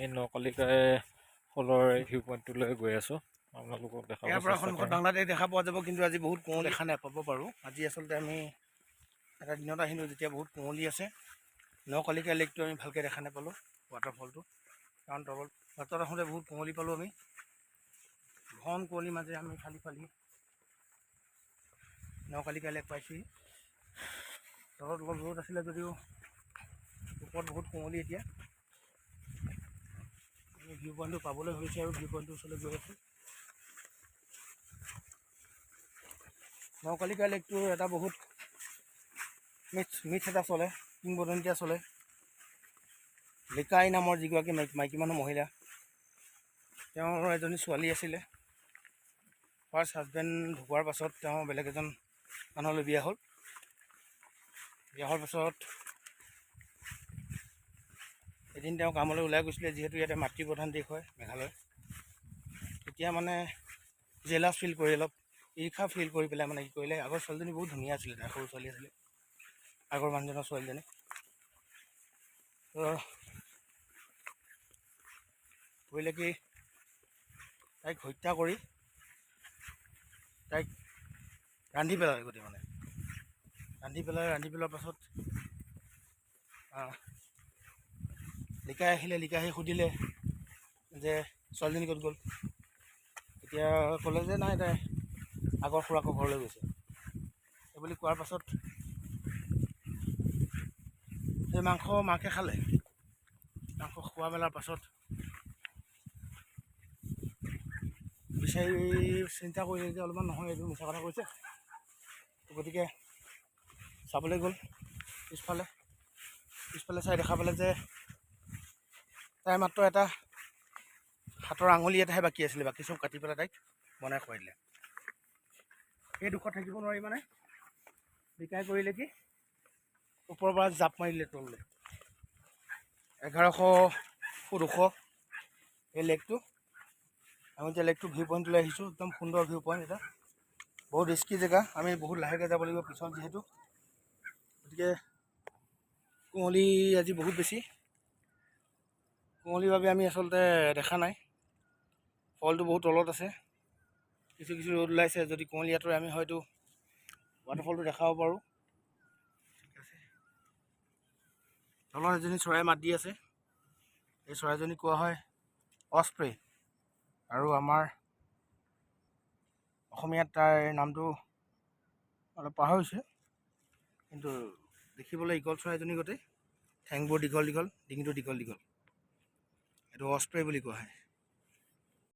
এই নকলিকাই ফলৰ ভিউ পইণ্টটোলৈ গৈ আছোঁ। আপোনালোকক দেখাব ইয়াৰ পৰা চেষ্টা সন্মুখত কৰিম। বাংলাদেশ দেখা পোৱা যাব, কিন্তু আজি বহুত কুঁৱলী, দেখা নাপাব পাৰোঁ। আজি আচলতে আমি এটা দিনত আহিলোঁ যেতিয়া বহুত কুঁৱলী আছে। নকলিকা লেকটো আমি ভালকৈ দেখা নাপালোঁ, ৱাটাৰফলটো, কাৰণ তলত বাটত আহোঁতে বহুত কুঁৱলী পালোঁ আমি। ঘন কুঁৱলীৰ মাজেৰে আমি ফালি ফালি নকলিকা লেক পাইছোঁহি। তলত অলপ ৰ'দ আছিলে যদিও ওপৰত বহুত কুঁৱলী। এতিয়া আমি ভিউ পইণ্টটো পাবলৈ হৈছে আৰু ভিউ পইণ্টটোৰ ওচৰলৈ গৈ আছোঁ। নকলিকা লেকটোৰ এটা বহুত মিথ এটা চলে, কিংবদন্তি এটা চলে। লিকাই নামৰ যিগৰাকী মাইকী মানুহ, মহিলা, তেওঁৰ এজনী ছোৱালী আছিলে। ফাৰ্ষ্ট হাজবেণ্ড ঢুকোৱাৰ পাছত তেওঁ বেলেগ এজন মানুহলৈ বিয়া হ'ল। বিয়া হোৱাৰ পাছত এদিন তেওঁ কামলৈ ওলাই গৈছিলে। যিহেতু ইয়াতে মাতৃপ্ৰধান দেশ হয় মেঘালয়, তেতিয়া মানে জেলাছ ফিল কৰি, অলপ ঈৰ্ষা ফিল কৰি পেলাই মানে কি কৰিলে, আগৰ ছোৱালীজনী বহুত ধুনীয়া আছিলে, তাই সৰু ছোৱালী আছিলে, আগৰ মানুহজনৰ ছোৱালীজনী। তো কৰিলে কি, তাইক হত্যা কৰি তাইক ৰান্ধি পেলালে গোটেই। মানে ৰান্ধি পেলাই, ৰান্ধি পেলোৱাৰ পাছত লিকাই আহিলে। লিকাই আহি সুধিলে যে ছোৱালীজনী ক'ত গ'ল? তেতিয়া ক'লে যে নাই, তাই আগৰ খুৰাকৰ ঘৰলৈ গৈছে। এই বুলি কোৱাৰ পাছত সেই মাংস মাকে খালে। মাংস খোৱা মেলাৰ পাছত বিচাৰি চিন্তা কৰিলে যে অলপমান নহয়, এইটো মিছা কথা কৈছে। গতিকে চাবলৈ গ'ল পিছফালে। পিছফালে চাই দেখা পালে যে তাই মাত্ৰ এটা হাতৰ আঙুলি এটাহে বাকী আছিলে, বাকী চব কাটি পেলাই তাইক বনাই খুৱাই দিলে। সেই দুখত থাকিব নোৱাৰি মানে বিকাই কৰিলে কি, ওপৰৰ পৰা জাপ মাৰি দিলে তললৈ। 1100 ফুট ওখ এই লেকটো। আমি এতিয়া লেকটো ভিউ পইণ্টলৈ আহিছোঁ। একদম সুন্দৰ ভিউ পইণ্ট এটা। বহুত ৰিস্কি জেগা, আমি বহুত লাহেকৈ যাব লাগিব পিছত যিহেতু। গতিকে কুঁৱলী আজি বহুত বেছি, কুঁৱলীৰ বাবে আমি আচলতে দেখা নাই। ফলটো বহুত তলত আছে। কিছু কিছু ৰ'দ ওলাইছে। যদি কুঁৱলী আঁতৰে, আমি হয়তো ৱাটাৰফলটো দেখাব পাৰোঁ। ঠিক আছে। তলত এজনী চৰাই মাত দি আছে। এই চৰাইজনী কোৱা হয় অস্প্ৰে আৰু আমাৰ অসমীয়াত তাৰ নামটো অলপ পাহৰিছোঁ, কিন্তু দেখিবলৈ ঈগল চৰাইজনী গোটেই ঠেংবোৰ দীঘল দীঘল, ডিঙিটো দীঘল দীঘল। এইটো অস্প্ৰে বুলি কোৱা হয়।